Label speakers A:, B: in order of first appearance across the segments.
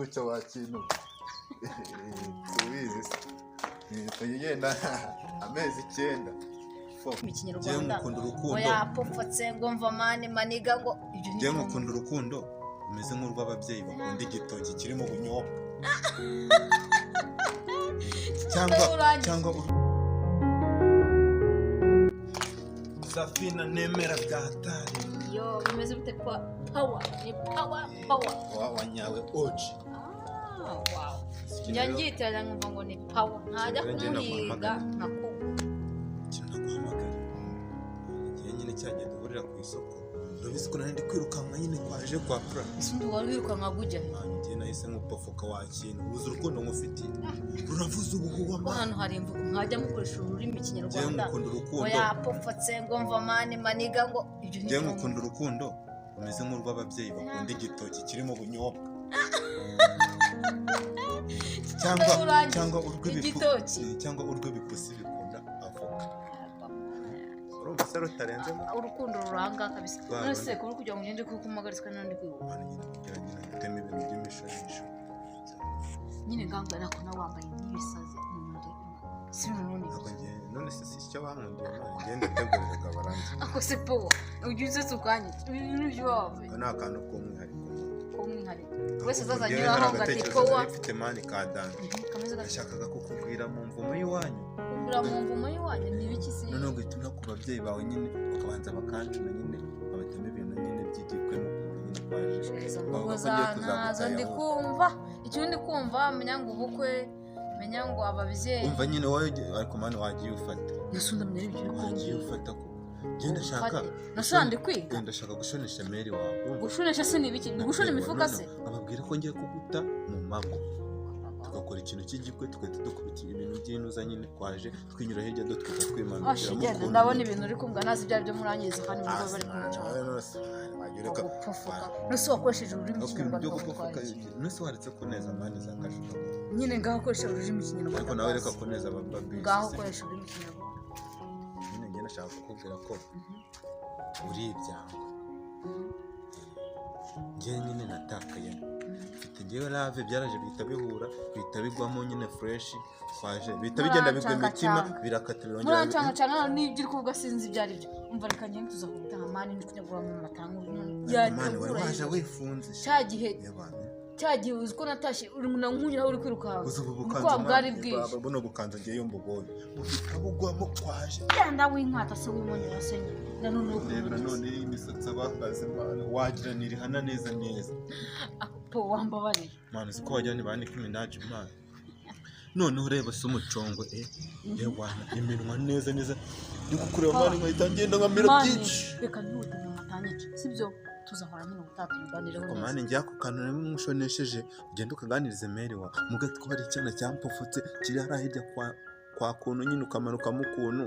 A: gutya wakintu. Subizi se. Tugenda amezi 9.
B: Mu
C: Njyewe
B: Kinyarwanda
C: ngukunda
B: ngo
C: urukundo.
B: yapfupfutse ngo mva mani maniga ngo ibyo ni
C: Njyewe ngukunda urukundo rumeze nk'urw'ababyeyi bakunda igitoki kirimo ubunyobwa. Cyangwa
B: Urangije.
C: cyangwa Safina nemera bya hatari.
B: Yo bimeze bite kwa power ni power power.
C: Wa nyawe oji.
B: Ah, wow. Njya ngitiranya nkumva ngo ni power ntajya
C: Njye
B: kumuhiga
C: naguhamagara.
B: nkakuba.
C: Ikintu naguhamagara. Igihe nyine cyagiye duhurira ku isoko. Urabizi ko nari ndi kwirukanka nyine kwaje kwa pra.
B: Ese undi wari wirukanka gujya he?
C: Njye nahise nkupafuka wa kintu. Uzi urukundo ngufitiye. Ruravuza ubuhuha
B: Ko
C: man.
B: hano hari imvugo mwajya mukoresha ururimi
C: Njyewe
B: Kinyarwanda
C: ngukunda
B: ngo
C: urukundo.
B: yapfupfutse ngo mva mani maniga ngo ibyo ni
C: Njyewe ngukunda urukundo rumeze nk'urw'ababyeyi bakunda igitoki kirimo ubunyobwa. Cyangwa
B: Urangije.
C: cyangwa urw'ibipu
B: Igitoki.
C: cyangwa urw'ibipusi bikunda avoka. Urumva se rutarenze mo?
B: Urukundo ruranga kabisa.
C: Rwa
B: None se
C: rundi.
B: kuba kugira ngo ngende kukumagarizwa n'undi kwibuka.
C: Mwana nyine kugira nyine gutema ibintu by'imishonisho.
B: Nyine nganga nako nawe wambaye nk'ibisazi si nurundi.
C: Ntabwo ngiye none se si icyo bankundiye mwana ngiye ndateguriraga abarangi.
B: Ako se powa ujya usetse ukanyica ibintu byo wambaye
C: Aka ni akantu k'umwihariko.
B: k'umwihariko wese azaza
C: Njyewe
B: anyuraho
C: hari
B: ngo ati
C: agatekerezo
B: powa
C: nari mfite mani ka danje.
B: Kameze gake.
C: Nashakaga kukubwira mu mvumo y'iwanyu.
B: Kugura mu mvumo y'iwanyu ni ibiki se?
C: Noneho ugahita unyura ku babyeyi bawe nyine bakabanza bakancuna nyine babatema ibintu nyine by'igikwe mu kuntu nyine kwaje.
B: Izo
C: Bavuga
B: mvugo
C: ko
B: za
C: ngiye kuzagutaya
B: ntazo ndi
C: aho.
B: kumva icyo ndi kumva menya ngo ubukwe menya ngo ababyeyi
C: Umva nyine wowe ariko mani wagiye ufata.
B: Nase ndamenya ibyo uri
C: Wagiye
B: kumbwira.
C: ufata ko. Njye ndashaka.
B: Ufate. Nase ndi kwiga.
C: Njye ndashaka gushonesha meri wawe. Urumva?
B: Gushonesha se ni ibiki? Ni gushona imifuka se?
C: Ababwira ko ngiye kuguta mu mago. Tugakora ikintu cy'igikwe tugahita dukubita ibintu by'inuza nyine kwaje twinyura hirya dutwika twimanukira
B: Ashe genda ndabona ibintu uri kumbwa nazi ibyo aribyo murangiza kandi mugo bari kumuca. Gupfufuka. Nose wakoresheje ururimi
C: ibintu byo
B: Kinyarwanda
C: gupfufuka
B: ukagutwara iki?
C: nose waretse kuneza mani za kajuga.
B: Nyine ngaho ukoresha ururimi Kinyarwanda.
C: Ariko nawe reka
B: basi.
C: kuneza abababisi.
B: Ngaho ukoresha ururimi Kinyarwanda.
C: Nyine njye nashaka kukubwira ko uri ibyangwe. Njye nyine natakaye mfite njyewe lave byaraje bihita bihura bihita bigwamo nyine fresh kwaje bihita bigenda bigwa imitima
B: Murancangacanga.
C: birakata birongera
B: Murancangacanga none n'ibyo uri kuvuga sinzi ibyo aribyo. Umva reka ngende tuza kubitaha mani ndi kunyagura mu matanga.
C: Ariko mani wari waje wifunze
B: Cya gihe
C: y'abantu.
B: cya gihe uzi ko natashye uri na nkunyura uri kwirukanka.
C: Uzi ubu
B: Ubwoba
C: bukanzu
B: bwari
C: mani,
B: bwije.
C: baba buno bukanzu ngiye iyo mbubonye buhita bugwamo kwaje.
B: Genda w'inkata se w'imonyo se nyine. Na none uko
C: Ndebera none imisatsi abahagaze mani wagira ni Rihanna neza neza.
B: Po wambabariye.
C: Mani uzi ko wagira ni ba Nicki Minaj mani. Noneho ureba se umucongo yewana iminwa neza neza ndi kukureba mani nkahita ngenda nkamira
B: Mani,
C: byinshi.
B: reka ntihute mu matanyica sibyo tuzahora nyine ubutaha tubiganireho
C: Ariko
B: neza.
C: mani njye ako kantu nari mushonesheje ugenda ukaganiriza meri wawe mugati ko hari icyana cyampfufutse kiri hariya hirya kwa kwa kuntu nyine ukamanukamo ukuntu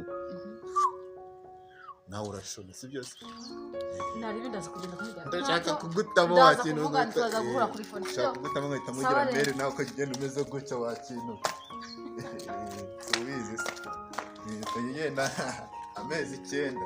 C: nawe urashona si byose.
B: Nari bindaza kugenda kumujyana.
C: Ndashaka
B: Ntacyo,
C: kugutamo
B: ndaza
C: wa kintu
B: kuvuga, tuzaza guhura kuri phone,
C: ndashaka
B: sibyo?
C: kugutamo nkahita
B: Sawa
C: mugira
B: rero.
C: meri nawe ukagenda umeze gutya wa kintu.
A: Subizi se. Tugenda amezi 9.